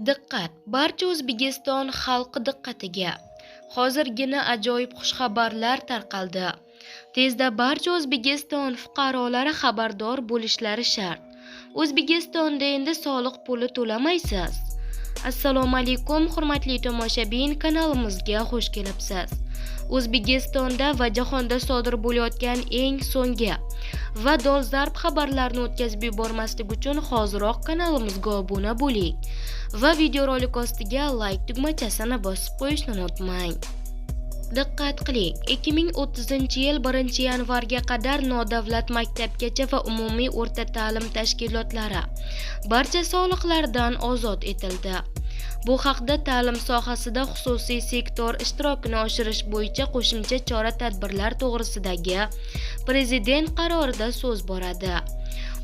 Diqqat! Barcha O'zbekiston xalqi diqqatiga! Hozirgina ajoyib xushxabarlar tarqaldi. Tezda barcha O'zbekiston fuqarolari xabardor bo'lishlari shart. O'zbekistonda endi soliq puli to'lamaysiz. Assalomu alaykum, hurmatli tomoshabin, kanalimizga xush kelibsiz. O'zbekistonda va jahonda sodir bo'layotgan eng so'nggi va dolzarb xabarlarni o'tkazib yubormaslik uchun hoziroq kanalimizga obuna bo'ling va videorolik ostiga like tugmachasini bosib qo'yishni unutmang. Diqqat qiling, 2030-yil 1-yanvarga qadar nodavlat maktabgacha va umumiy o'rta ta'lim tashkilotlari barcha soliqlardan ozod etildi. Bu haqda ta'lim sohasida xususiy sektor ishtirokini oshirish bo'yicha qo'shimcha chora-tadbirlar to'g'risidagi Prezident qarorida so'z boradi.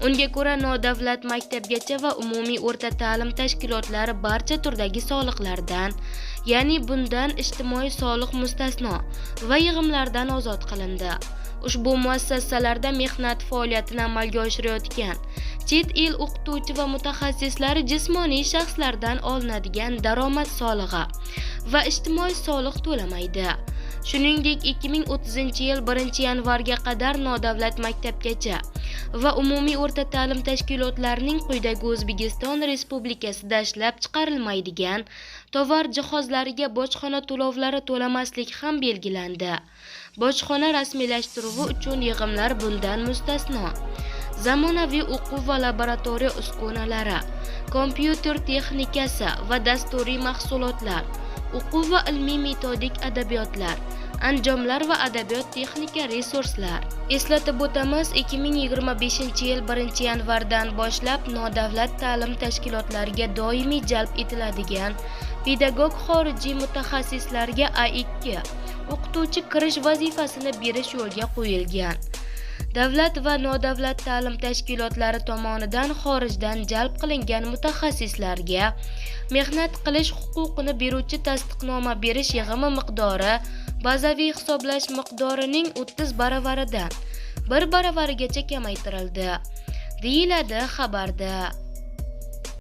Unga ko'ra, nodavlat maktabgacha va umumiy o'rta ta'lim tashkilotlari barcha turdagi soliqlardan, ya'ni bundan ijtimoiy soliq mustasno va yig'imlardan ozod qilindi. Ushbu muassasalarda mehnat faoliyatini amalga oshirayotgan chet el o'qituvchi va mutaxassislari jismoniy shaxslardan olinadigan daromad solig'i va ijtimoiy soliq to'lamaydi. Shuningdek, 2030-yil 1-yanvarga qadar nodavlat maktabgacha va umumiy o'rta ta'lim tashkilotlarining quyidagi O'zbekiston Respublikasida ishlab chiqarilmaydigan tovar jihozlariga bojxona to'lovlari to'lamaslik ham belgilandi. Bojxona rasmiylashtiruvi uchun yig'imlar bundan mustasno. Zamonaviy o'quv va laboratoriya uskunalari, kompyuter texnikasi va dasturiy mahsulotlar, o'quv va ilmiy metodik adabiyotlar, anjomlar va adabiyot texnika resurslar. Eslatib o'tamiz, 2025-yil 1-yanvardan boshlab nodavlat ta'lim tashkilotlariga doimiy jalb etiladigan pedagog xorijiy mutaxassislarga A2 o'qituvchi kirish vazifasini berish yo'lga qo'yilgan. Davlat va nodavlat ta'lim tashkilotlari tomonidan xorijdan jalb qilingan mutaxassislarga mehnat qilish huquqini beruvchi tasdiqnoma berish yig'imi miqdori bazaviy hisoblash miqdorining 30 baravaridan 1 baravarigacha kamaytirildi, deyiladi xabarda.